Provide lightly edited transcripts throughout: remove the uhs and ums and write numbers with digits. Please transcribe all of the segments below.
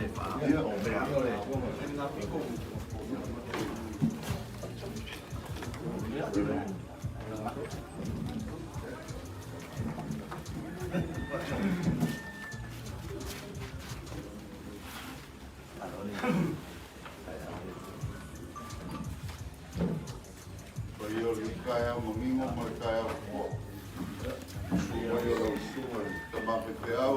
Paia o lenei taeao manino ma le taeao totoa. Susu mai o lau susuga i le tama faifeau,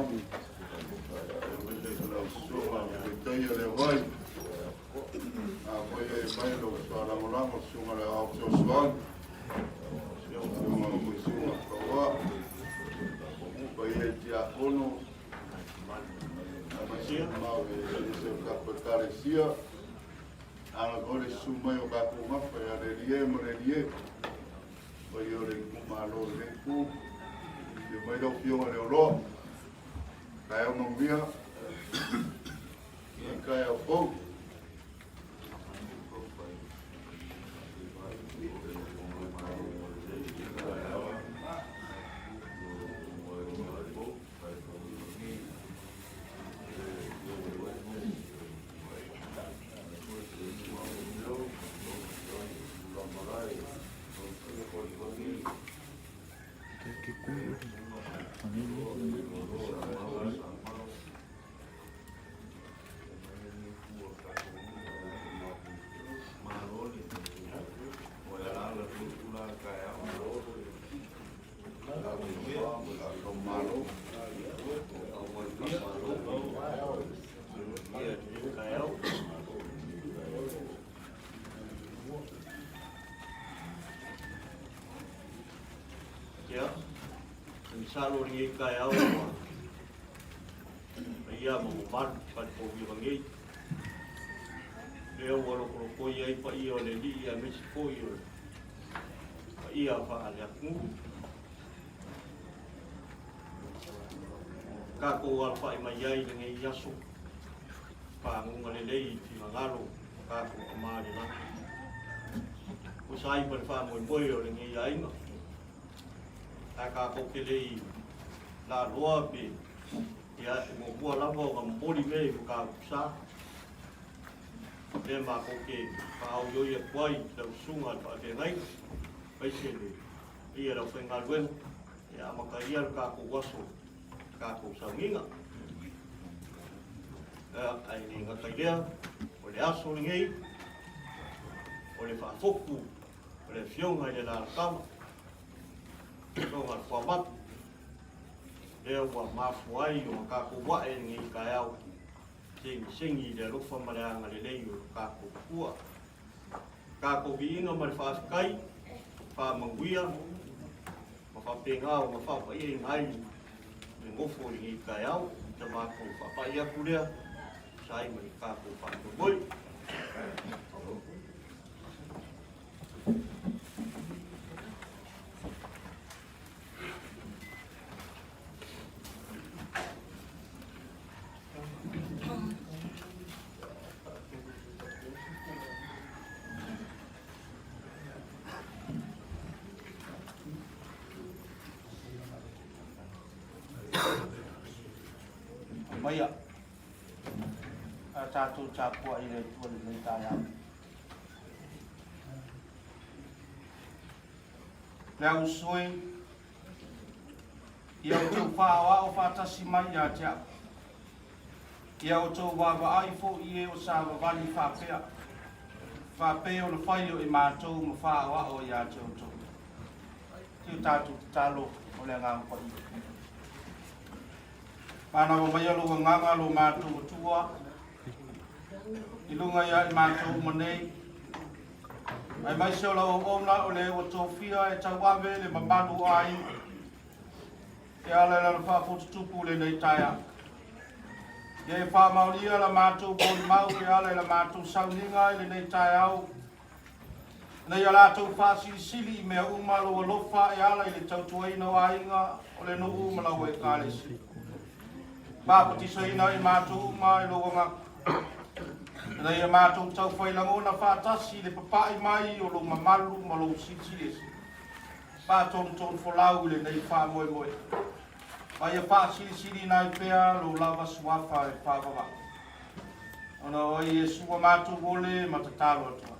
aemaise lau susuga i le faitaia le vai. Afai e mai lau faalagolago le susuga i le Aoao Fesoasoani, susuga i susuga Taua, paia i tiakono, aemaise le mamalu o le tatou Ekalesia. Ala foi le susu mai o tatou gafa ia Lelie ma Lelie, paia o le itumalo o lenei itu. Afio mai lau Afioga Leoloa, taeao manuia, i taeao fou. Ia, masalo o lenei taeao ua paia ma mamalu fale-pouiva nei. Lea ua lokolokoi ai paia o le alii aemaise foi o le paia faale-atunuu. Tatou alafai mai ai i lenei aso, paguga lelei i finagalo o tatou Tama i le Lagi. Tusa ai ma le faamoemoe o lenei aiga, ae tatou te le i laloa pe ia e muamua lava ona momoli mea i mataupu sa. Lea matou te faaoioi atu ai i lau susuga i le faafeagaiga, aemaise le paia o le aufaigaluega, e amatalia le tatou aso i tatou sauniga. Ae le gata i lea, o le aso lenei, o le faafotu o le Afioga i le Alaalakawa, Afioga i le Fuamatu, lea ua mafua ai ona tatou ae i lenei taeao, segisegi i le alofa ma le agalelei o lo tatou Atua. Tatou viiga ma le faafetai, faamanuia ma faapena ona faapaiaina ai le nofo i lenei taeao. Sa matou faapai atu lea, tusa ai ma le tatou faamoemoe. Maia a tatou tapuai i le Atua lenei taeao. Le au sui, ia outou faaoao faatasi mai ia te au. Ia outou vaavaai foi i e o savavali faapea, faapei ona fai o i matou ma faaoao ia te outou. Ti o tatou tatalo o le Agaga Paia. Manawa maia lou agaga lo matou Atua, i luga ia i matou uma nei, aemaise o lau auauna o le ua tofia e tauave le mamalu o aiga, E ala i lana faafotutupu lenei taeao. Ia e faamaonia la matou molimau e ala i la matou sauniga i lenei taeao, ina ia latou faasilisili i mea uma lou alofa e ala i le tautuaina o aiga o le nuu ma lau Ekalesia. Papatisaina i matou uma e lou agaga, ina ia matou taufai lagona faatasi i le papai mai o lou mamalu ma lou silisili ese. Faatonutonu folau i lenei faamoemoe, ma ia faasilisiliina ai pea lou lava suafa e faavavau. Ona o oe Iesu ua matou ole ma tatalo atu ai.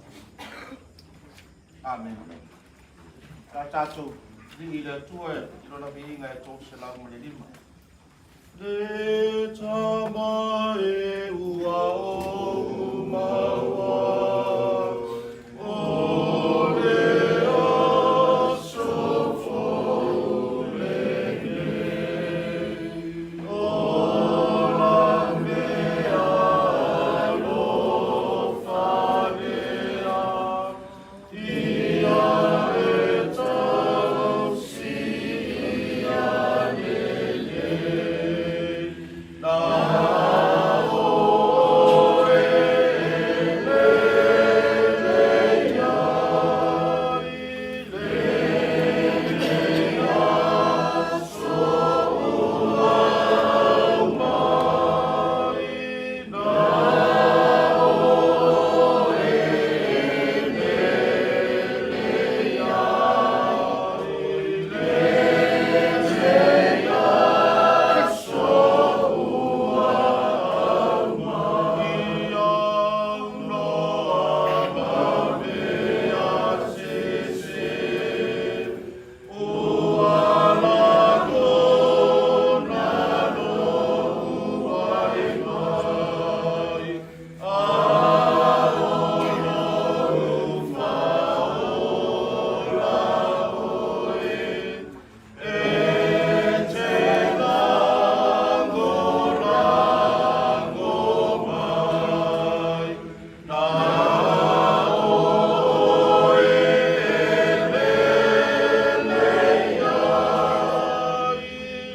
Amene. Sa tatou ligi i le Atua i lona viiga e 305. Le tama e ua ou maua, o le aso fou lenei, o la mea alofa lea, ia e tausi ia lenei, na oe e lelei ai lenei aso ua aumai, na oe e lelei ai lenei aso ua aumai. Ia unoa ma mea sese, ua lagona lou vaivai, a o lou faaola oe, e te lagolago mai, na oe e lelei ai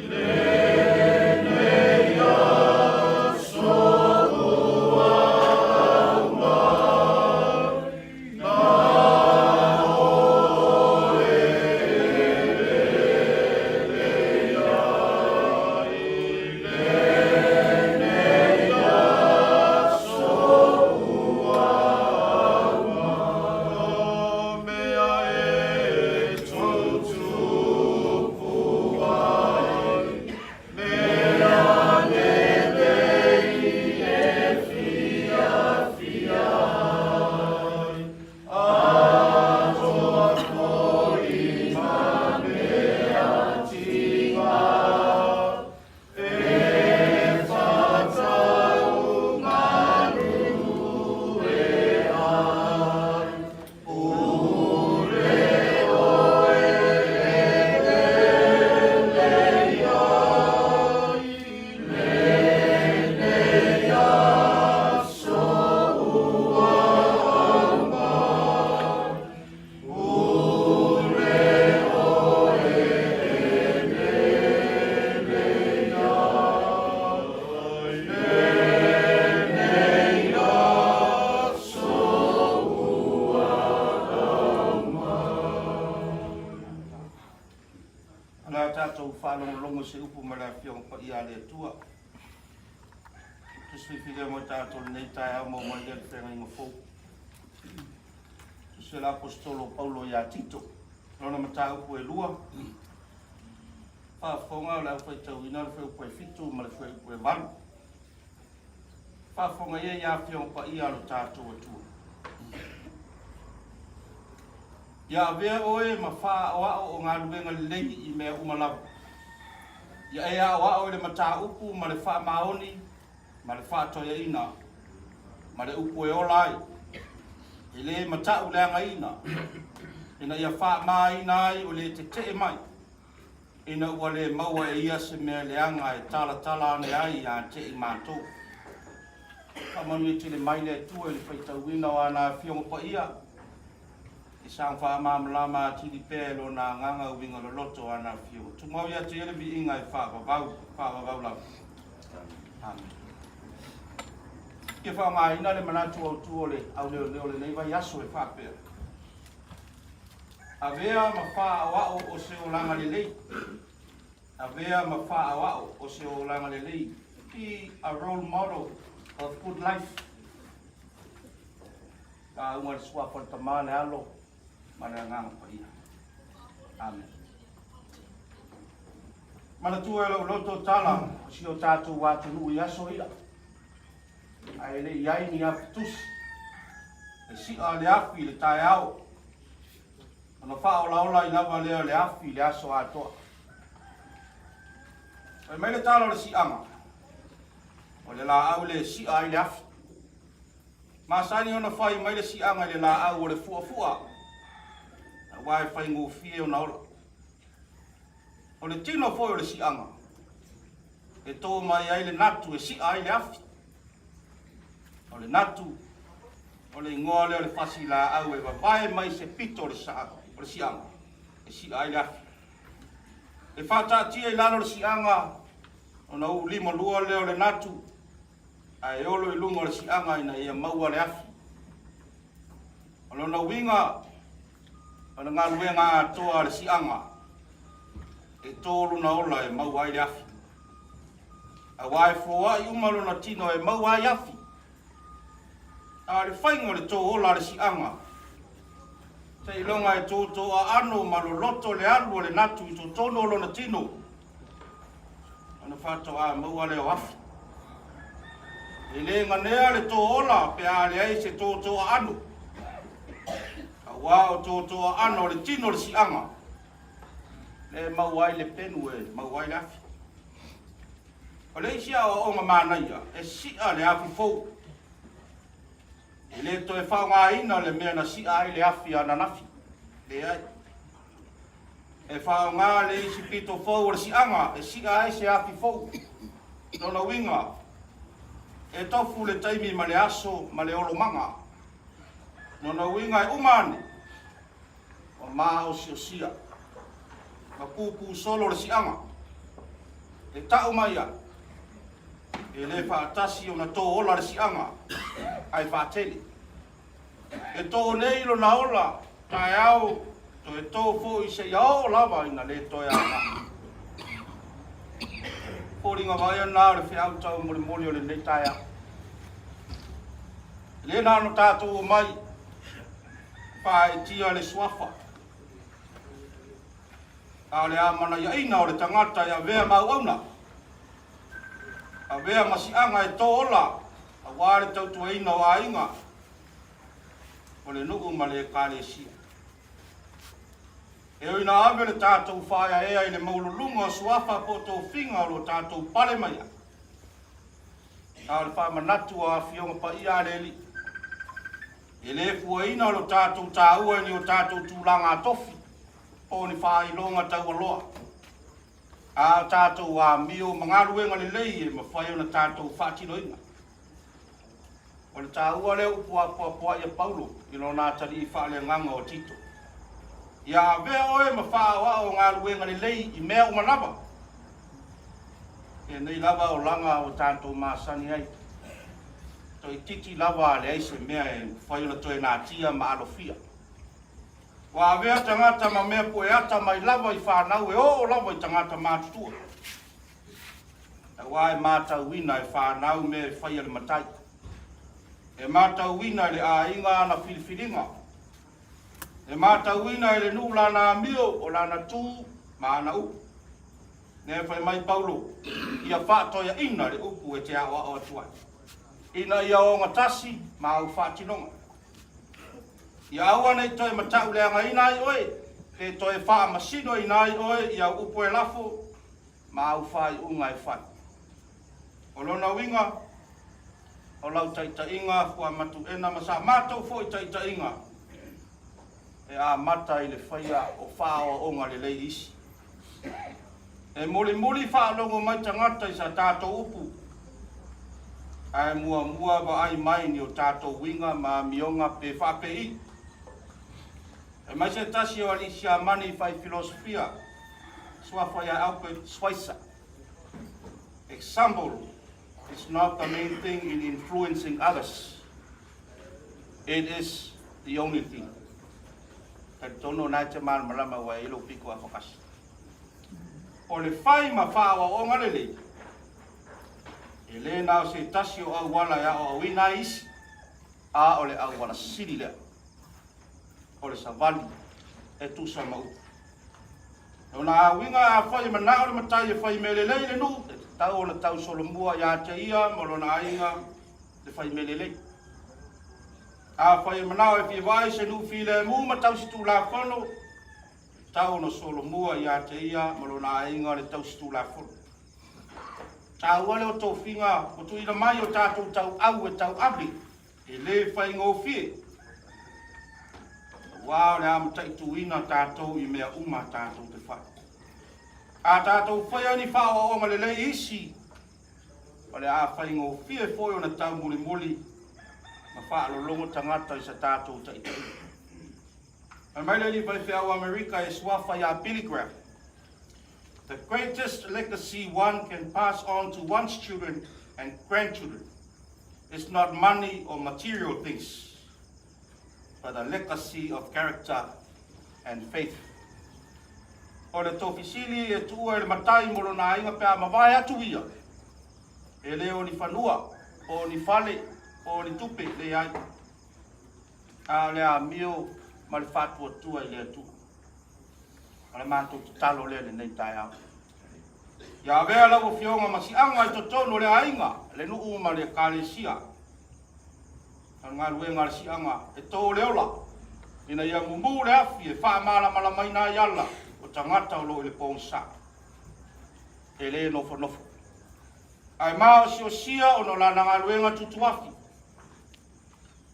lenei aso ua aumai, na oe e lelei ai lenei aso ua aumai. O mea e tutupu ai, mea lelei e fiafia ai, atoa foi ma mea tiga, e tatau galue ai, pule oe e lelei ai lenei aso ua aumai, pule oe e lelei ai lenei aso ua aumai. O le a tatou faalogologo i se upu mai le Afioga Paia a le Atua. Tusi filifilia mo i tatou i lenei taeao maua mai lea le feagaiga fou. Tusi a le Aposetolo o Paulo ia Tito, lona mataupu e lua, faafofoga o le a faitauina le fuaiupu e 7 ma le fuaiupu e 8. Faafofoga ia i Afioga Paia a lo tatou Atua. Ia avea oe ma faaoao o galuega lelei i mea uma lava. Ia e aoao i le mataupu ma le faamaoni ma le faatoeaina ma le upu e ola ai, e le matau leagaina, ina ia faamāina ai o le tetee mai, ina ua le maua e ia se mea leaga e talatala ane ai ia te i matou. Faamanuia tele mai le Atua i le faitauina o ana Afioga Paia, e saga faamalamalama atili pea e Lona Agaga uiga loloto o ana Afioga. Tumau ia te ia le viiga e faavavau, faavavau lava. Amene. Fia faaaogaina le manatu autu o le auleoleo o lenei vaiaso e faapea, Avea ma faaoao o se olaga lelei, avea ma faaoao o se olaga lelei, be a role model of good life. Lauga i le Suafa o le Tama, le Alo ma le Agaga Paia. Amene. Manatua e lou loto tala o si o tatou atunuu i aso ia. Ae le i ai ni afi tusi, e si'a le afi i le taeao, ona faaolaola ai lava lea o le afi i le aso atoa. Fai mai le tala o le si'aga, o le laau le e si'a ai le afi. Masani ona fai mai le si'aga i le laau o le fu'afu'a, aua e faigofie ona ola. O le tino foi o le si'aga, e tō mai ai le natu e si'a ai le afi. O le natu, o le igoa lea o le fasi laau e vavae mai se pito o le si'aga e si'a ai le afi. E faataatia i lalo le si'aga ona uu limalua lea o le natu ae olo i luga o le si'aga ina ia maua le afi. O lona uiga, o le galuega atoa a le si'aga e tō lona ola e maua ai le afi. Aua e foai uma lona tino e maua ai afi. A o le faiga o le tō ola a le si'aga, seiloga e tōtō aano ma loloto le alu o le natu i totonu o lona tino, ona faatoa maua lea o afi. E le ganea le tō ola pe a leai se tōtō aano, aua o tōtō aano o le tino o le si'aga, lea e maua ai le penu e maua ai le afi. O le isi aoaoga manaia, e si'a le afi fou. E le toe faaaogaina le mea na si'a ai le afi ananafi. Leai. E faaaoga le isi pito fou o le si'aga e si'a ai se afi fou. Lona uiga, e tofu le taimi ma le aso ma le olomaga. Lona uiga e uma ane, ua maosiosia ma pupū solo le si'aga. E ta'u mai ai, e le faatasi ona tō ola le si'aga, ae faatele. E tō nei lona ola taeao, toe tō foi seia oo lava ina le toe aoga. Foliga vaaia na o le feau taumolimoli o lenei taeao. E le na ona tatou omai faaetia le suafa, a o le amanaiaina o le tagata e avea ma auauna, avea ma si'aga e tō ola aua le tautuaina o aiga, o le nuu ma le Ekalesia. E ui ina ave le tatou faaeaea i le maualuluga o suafa po o tofiga o lo o tatou pale mai ai, a o le faamanatu a Afioga Paia a le Alii, e le fuaina lo tatou taua i ni o tatou tulaga tofi po o ni faailoga taualoa, a o tatou amio ma galuega lelei e mafai ona tatou faatinoina. O le taua lea upu apoapoai a Paulo i lona atalii faaleagaga o Tito, Ia avea oe ma faaoao o galuega lelei i mea uma lava. Lenei lava olaga ua tatou masani ai, toeitiiti lava a leai se mea e mafai ona toe natia ma alofia. Ua avea tagata ma mea pueata mai lava i fanau e oo lava i tagata matutua. Aua e matauina e fanau mea e fai a le matai. E matauina e le aiga ana filifiliga. E matauina e le nuu lana amio o lana tu ma ana upu. Lea e fai mai Paulo, ia faatoeaina le upu e te aoao atu ai, ina ia ogatasi ma au faatinoga. Ia aua ne i toe matauleagaina ai oe, pe toe faamasinoina ai oe i au upu e lafo ma au faaiuga e fai. O lona uiga, o lau taitaiga Fuamatuena ma sa matou foi taitaiga e amata i le faia o faaoaoga lelei i isi. E mulimuli faalogo mai tagata i sa tatou upu, ae muamua vaai mai ni o tatou uiga ma amioga pe faapei. Fai mai se tasi o alii Siamani fai filosofia, suafa ia Albert Schweitzer, Example is not the main thing in influencing others. It is the only thing. Talitonu o na e te malamalama ua e i lou piko afakasi. O le fai ma faaoaoga lelei, e le na o se tasi o auala e aoaoina ai isi, a o le auala sili lea. O le savali e tusa ma upu. Lona auiga afai e manao le matai e fai mea lelei i le nuu, e tatau ona tausolomua ia te ia ma lona aiga. Le fai mea lelei. Afai e manao e fia vaai se nuu filemu ma tausi tulafono, e tatau ona solomua ia te ia ma lona aiga le tausi tulafono. Taua lea o tofiga ua tuuina mai o tatou tauau e tauave, e le faigofie. Aua o le a mataituina tatou i mea uma tatou te fai. A tatou faia ni faaoaoga lelei isi, o le a faigofie foi ona taumulimuli ma faalologo tagata i sa tatou taitaiga. Fai mai le alii faifeau Amerika e suafa ia Billy Graham, The greatest legacy one can pass on to one's children and grandchildren is not money or material things, but a legacy of character and faith. O le tofisili e tuua i le matai mo lona aiga pe a mavae atu ia, e le o ni fanua, po o ni fale, po o ni tupe, leai. A o le amio ma le faatuatua i le Atua. O le matou tatalo lea i lenei taeao. Ia avea lau Afioga ma siaga i totonu o le aiga, le nuu ma le Ekalesia. O le galuega a le siaga e to le ola, ina ia mumu le afi e faamalamalamaina ai ala o tagata o lo o i le pogisa. E le nofonofo. Ae maosiosia ona o lana galuega tutuafi,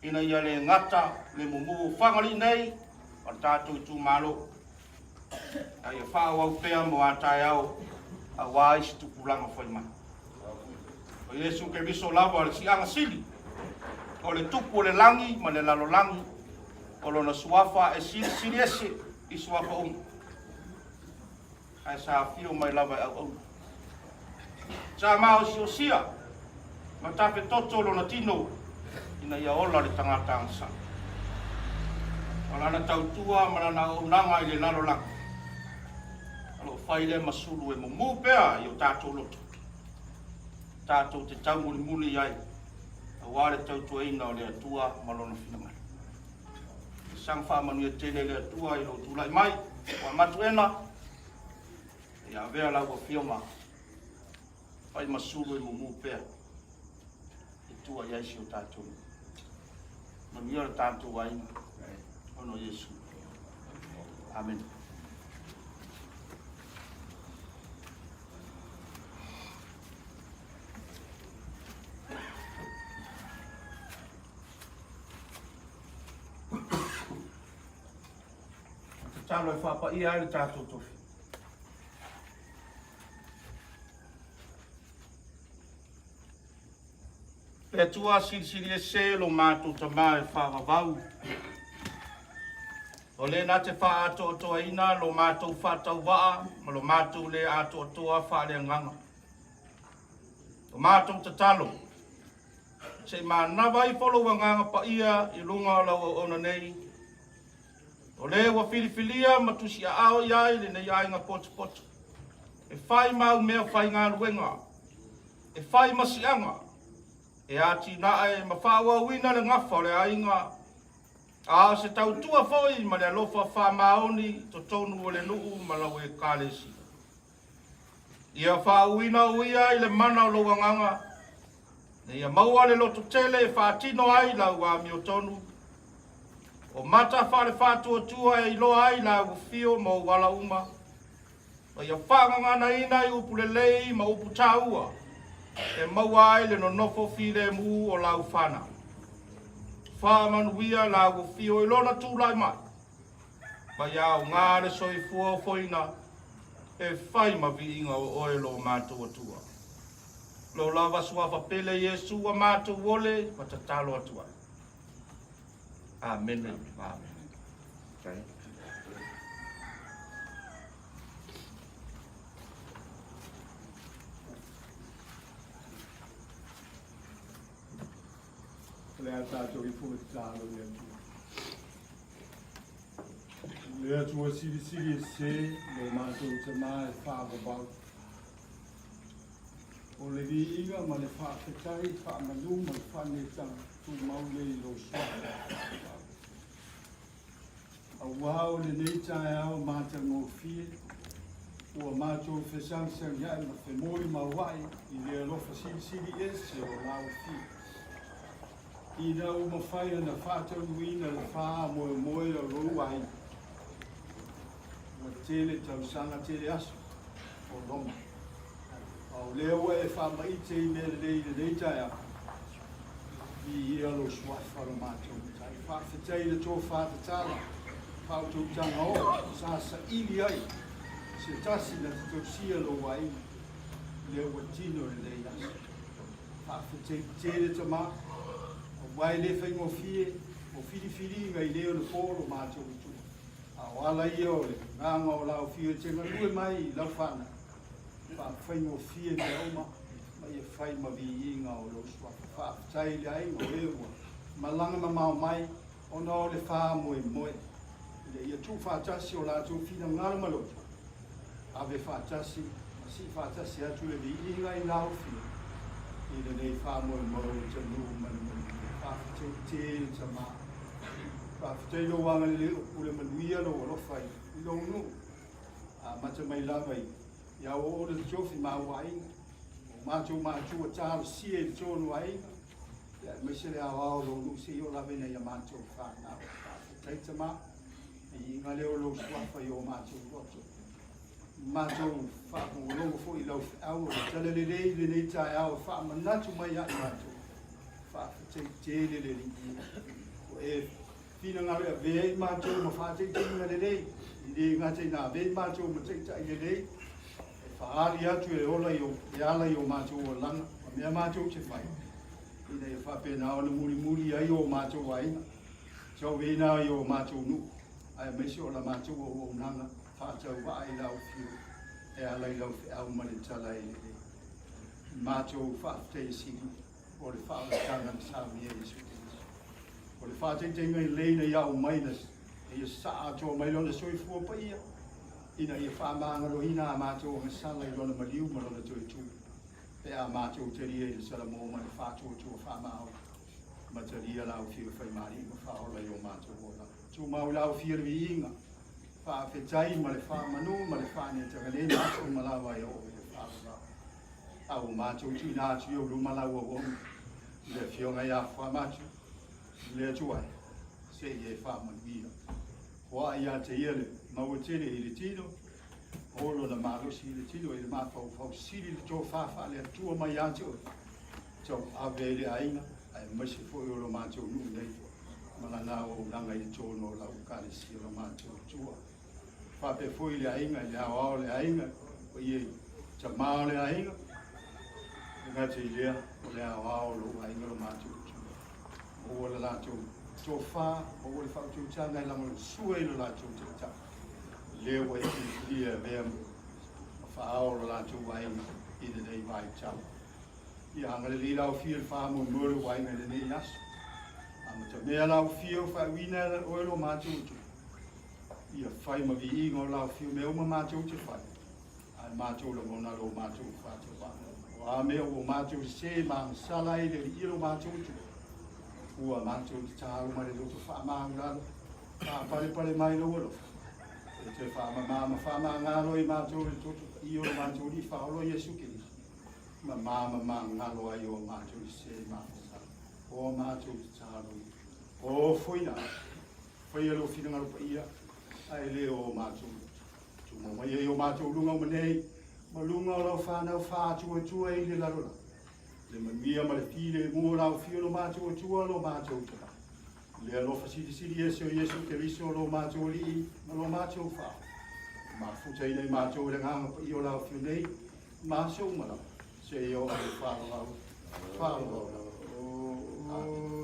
ina ia le gata le mumu o Fagalii nei ma le tatou itumalo, a ia faaauau pea mo a taeao aua isi tupulaga fai mai. O Iesu Keriso lava le siaga sili, o le tupu o le lagi ma le lalolagi, o lona suafa e silisili ese i suafa uma, ae sa afio mai lava e auauna. Sa maosiosia ma tafetoto lona tino ina ia ola le tagata agasala. O lana tautua ma lana auaunaga i le lalolagi, o lo o fai lea ma sulu e mumu pea i o tatou loto, tatou te taumulimuli ai aua le tautuaina o le Atua ma Lona finagalo. E saga faamanuia tele le Atua i lou tulai mai, ua matuena, ia avea lau Afioga fai ma sulu e mumu pea e tua i ai si o tatou nuu. Manuia le tatou aiga ona o Iesu. Amene. Tatalo e faapaia ai le tatou tofi. Le Atua silisili ese lo matou Tama e faavavau. O le na te faaatoatoaina lo matou faatauvaa ma lo matou le atoatoa faaleagaga. O matou tatalo, se i manava ifo lou Agaga Paia i luga o lau auauna nei, O le ua filifilia ma tusiaao i ai lenei aiga potopoto, e fai ma au mea faigaluega, e fai ma siaga, e atinae ma faaauauina le gafa o le aiga, a o se tautua foi ma le alofa faamaoni i totonu o le nuu ma lau Ekalesia. Ia faauuina o ia i le mana o lou Agaga, ina ia maua le lototele e faatino ai lau amiotonu, o mata faale-faatuatua e iloa ai lau afio ma ou ala uma, ma ia faagaganaina i upu lelei ma upu taua e maua ai le nonofo filemu o lau fanau. Faamanuia lau afio i lona tulai mai, ma ia aoga le soifua ofoina e fai ma viiga o oe lo matou Atua. Lou lava suafa pele Iesu ua matou ole ma tatalo atu ai. Amene. Amene. Okay. O le a tatou ifo ma tatalo i le Atua. Le Atua silisili ese lo matou Tamā e faavavau. O le viiga ma le faafetai, faamanu ma le faaneetaga, tumau lea i lou suafa. Auā o lenei taeao matagofie, ua matou fesagisagia'i ma femolimaua'i i le alofa silisili ese o lau Afioga. Ina ua mafai ona faataunuuina le faamoemoe o lou aiga, ua tele tausaga tele aso o loma. A o lea ua e faamaite i mea lelei i lenei taeao, viia lou suafa lo matou Matai. Faafetai i le tofa tatala, faautautaga oo sa saili ai se tasi na te tausia lou aiga, lea ua tino i lenei aso. Faafetai tele tama, aua e le faigofie o filifiliga i le ona po lo matou Atua. A o ala ia o le agaga o lau afio e te galue mai i lau fanau, faafaigofie mea uma ma ia fai ma viiga o lou suafa. Faafetai i le aiga o e ua malaga mamao mai ona o le faamoemoe ina ia tuufaatasi o latou finagalo ma loto, ave faatasi ma sii faatasi atu le viiga i lau afio i lenei faamoemoe o le taunuu ma le manuia. Faafetai tele tama. Faafetai lou agalelei o pule manuia lou alofa i lou nuu. Amata mai lava i i au o le tofi ma au aiga, o matou matua talosia i totonu o aiga, ia aemaise le aoao o lou nuu seia oo lava ina ia matou fanau. Faafetai tama, viiga lea o lou suafa i o matou loto. Matou faalogologo foi i lau feau o le tala lelei i lenei taeao e faamanatu mai ia i matou. Faafetai tele le Alii ua e finagalo e avea i matou ma faataitaiga lelei, e le gata ina avea i matou ma taitai lelei, e faaali atu e ola i o, e ala i o matou olaga ma mea matou te fai, ina ia faapena ona mulimuli ai o matou aiga, tauveina ai o matou nuu, aemaise o la matou auaunaga faatauvaa i lau afio e ala i lau feau ma le tala e lelei. Matou faafetai e sili o le faaolataga na saunia e Iesu Keriso. O le faataitaiga lelei na ia aumai na ia sasaa atoa mai lona soifua paia ina ia faamagaloina a matou agasala i lona maliu ma lona toe tu pe a matou talia i le salamo ma le faatuatua faamaoni ma talia lau afio faimalie ma faaola i o matou olaga. Tumau i lau afio le viiga, faafetai ma le faamanu ma le faaneetaga nei ma aso uma lava e oo i le faavavau. A ua matou tuuina atu i ou luma lau auauna, i le Afioga ia Fuamatu, le Atua e, se i e faamanuia. Foai ia te ia le maua tele i le tino, o lona malosi i le tino i le mafaufau sili le tofa faale-Atua mai ia te oe, tauave ai le aiga, aemaise foi o lo matou nuu nei, ma lana auaunaga i totonu o lau Ekalesia lo matou Atua. Faapea foi le aiga i le aoao o le aiga, o ia i tama o le aiga, e gata i lea, o le aoao o lou aiga lo matou Atua. Maua le latou tofa, maua le faautautaga e lagolagosua i lo latou taitai. Lea ua e filifilia e avea ma faaao lo latou aiga i lenei vaitau. Ia agalelei lau afio i le faamoemoe o lou aiga i lenei aso. Amatamea lau afio faauiina oe lo matou Atua. Ia fai ma viiga o lau afio mea uma matou te fai, ae matou lagona lo matou faatauvaa. O a mea ua matou sese ma agasala ai le Alii lo matou Atua, ua matou tatalo ma le loto faamaualalo, faapalepale mai lou alofa, e toe faamama ma faamagalo i matou i le toto paia o lo matou Alii Faaola Iesu Keriso, ma mamamagalo ai o matou sese ma agasala. O matou tatalo ia. O foina, faia lou finagalo paia, ae le o matou loto. Tumau mai ai o matou luga uma nei, ma luga o lau fanau faatuatua i le lalolagi. Le manuia ma le filemu o lau afio lo matou Atua lo matou Tama. Le alofa silisili ese o Iesu Keriso lo matou Alii ma lo matou Faaola. Mafutaina i matou i le agaga paia o lau afio nei, ma aso uma lava, seia oo i le faavavau, faavavau lava. Amene.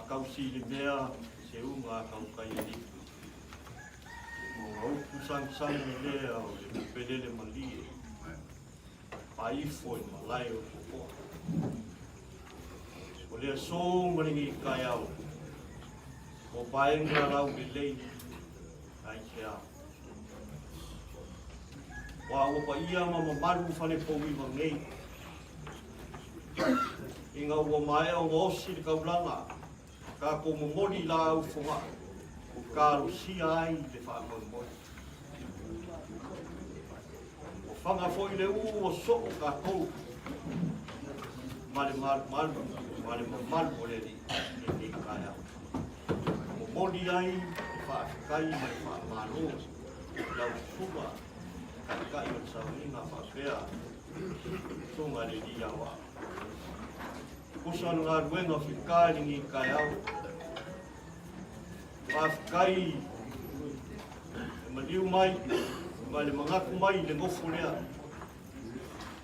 Faatausilimea seuga a Tautaialii. O upu sagisagi lea o le pelele malie faaifo i malae o Totoa. O le aso ma lenei taeao, o vaega laulelei aisea. Ua ua paia ma mamalu falepouiva nei, ina ua maea ona osi le taulaga, tatou momoli i laau fogaa, talosia ai le faamoemoe. Ua faga foi le ū ua soo tatou ma le malumalu ma le mamalu o le Alii i lenei taeao. Momoli ai le faafetai ma le faamalo i lau susuga taitai o le sauniga faapea susuga le Alii Aoao. Tusa o le galuega fita i lenei taeao, faafetai e maliu mai ma le manatu mai i le nofo lea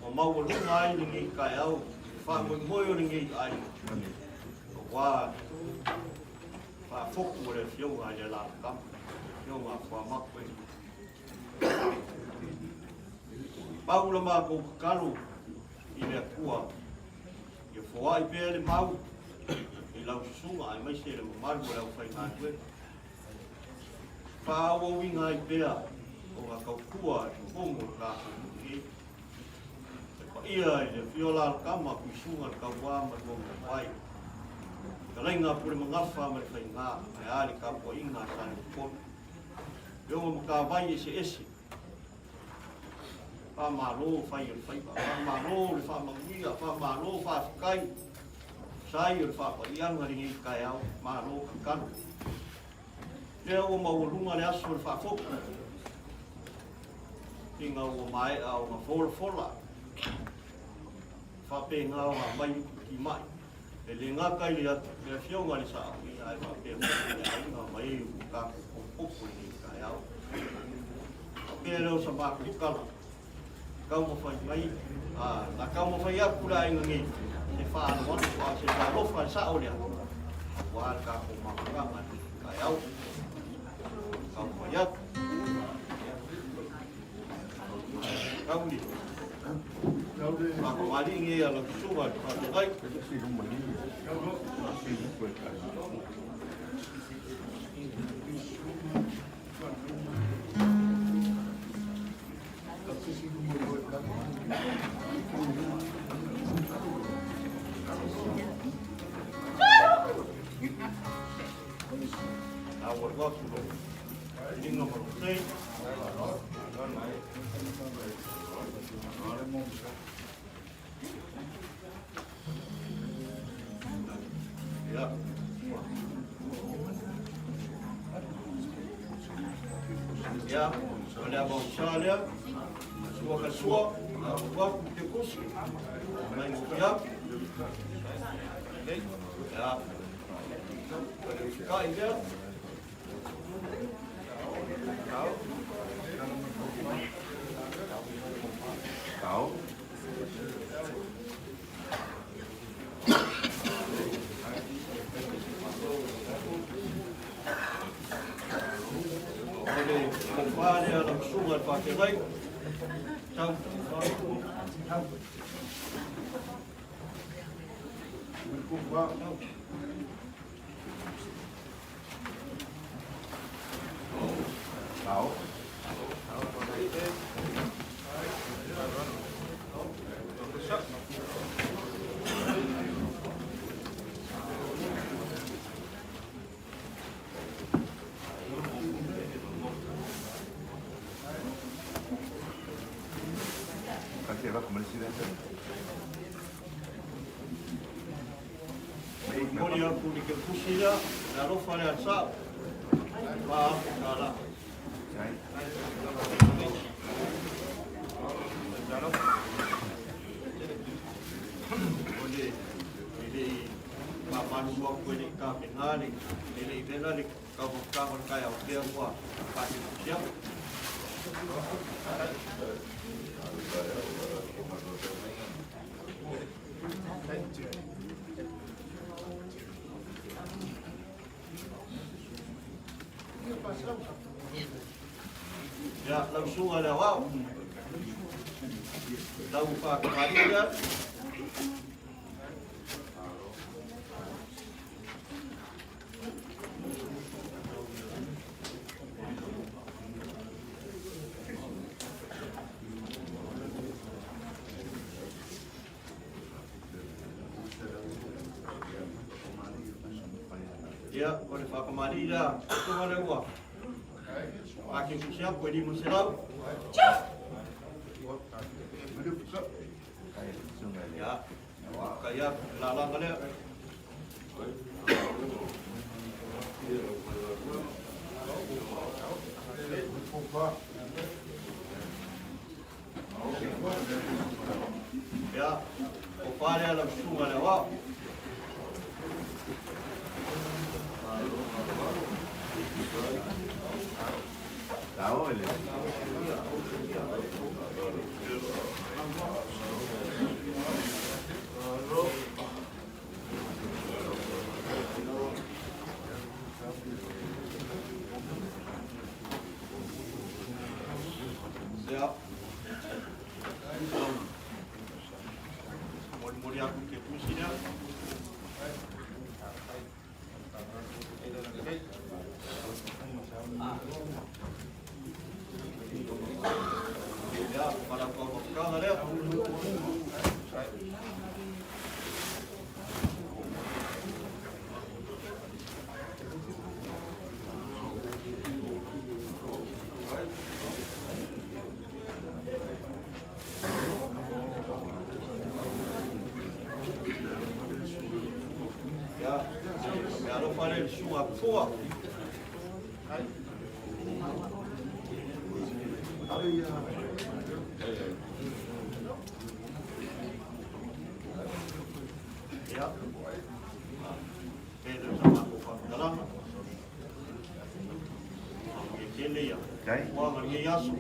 ua maualuga ai lenei taeao, le faamoemoe o lenei aiga, aua faafotu o le Afioga i le Alalatama, Afioga a Fuamato e. Pau la matou tatalo i le Atua, ia foai pea le mau i lau susuga aemaise le mamalu o le aufaigaluega. Faaauauina ai pea ona tautua i totonu o le tatou nuu nei. Le paia i le afio o Alalatama, Tuisuga le Tauā ma le Luamanuvai, Fetalaiga a Pulemagafa ma le Faiga, ae a le tapuaiga a Saleupolu. E ona matavai eseese, faamalo fai o le faiva, faamalo le faamanuia, faamalo faafetai, sai o le faapaiaga lenei taeao, malo tatalo. Lea ua maualuga le aso o le faafotu, ina ua maea ona folafola, faapena ona aumai upu timai. E le gata i le Afioga i le Sao, ae faapea foi le aiga ma e ua tatou potopoto i lenei taeao. Faapea lea o sa matou tala, taumafai mai, na taumafai atu le aiga nei, se faaaloalo, a o se fealofa i le sao lea, aua le tatou mafutaga i lenei taeao. Taumafai atu. Tauli. Faatamalii nei a lau susuga i le faafeagai. Aua atu lo Linga ma lo sei. Ia. Ia, o le ava o sa lea, sua ka sua, a ua ku te kusi, mai mo ia. Ia. O le kai lea. O le tofa lea lau susuga i le faafeagai. Tau. Momoli atu i le pusi lea, le alofa lea le sao. $4,000. O le e le i faamalulu atu e le i tapena le e le i vela le taumafataga o le taeao lea ua faatinosia. Ia, lau susuga i le aoao, lau faatamalii lea. Ia, o le faatamalii lea, susuga lea ua ake sisi aku e 500. Ia, kai aku lalaga lea. Ia, o pā lea lau susuga le aoao. Ia. Molimoli aku ke tusi lea. Ia, pala kau mafukanga lea. Ia, me alofa le susuga fua. Ia. E le sa mako whakatalanga. E tele ia. Ua ngā aso.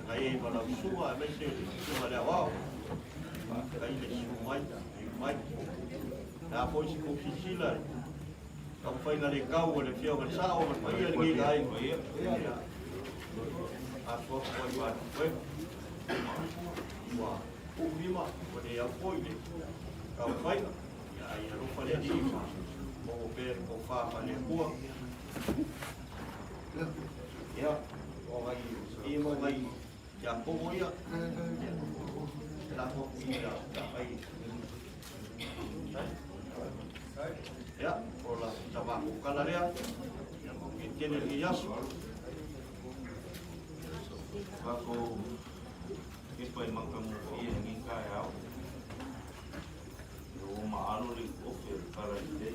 Ngai e malau susuga, e meise susuga le awao. Kai le su mai, e mai. La foi si kou sisila. Kau whainga le kau o le whio le sao ma paia le ngi ai. Ia. Aso ko i wa koe. Ua uima o le au foi le kau whainga. Ia ai alofa le ni ma. Mo pe ko wha ma le kua. Ia, o ngai i mo ngai ia komo ia. La ko i ia ai. Ia, o la tama ko kala lea. Ia mo ke tele ni aso. Kako ke pai makamu i e ngi kai au. O ma alo le ofe kala i te.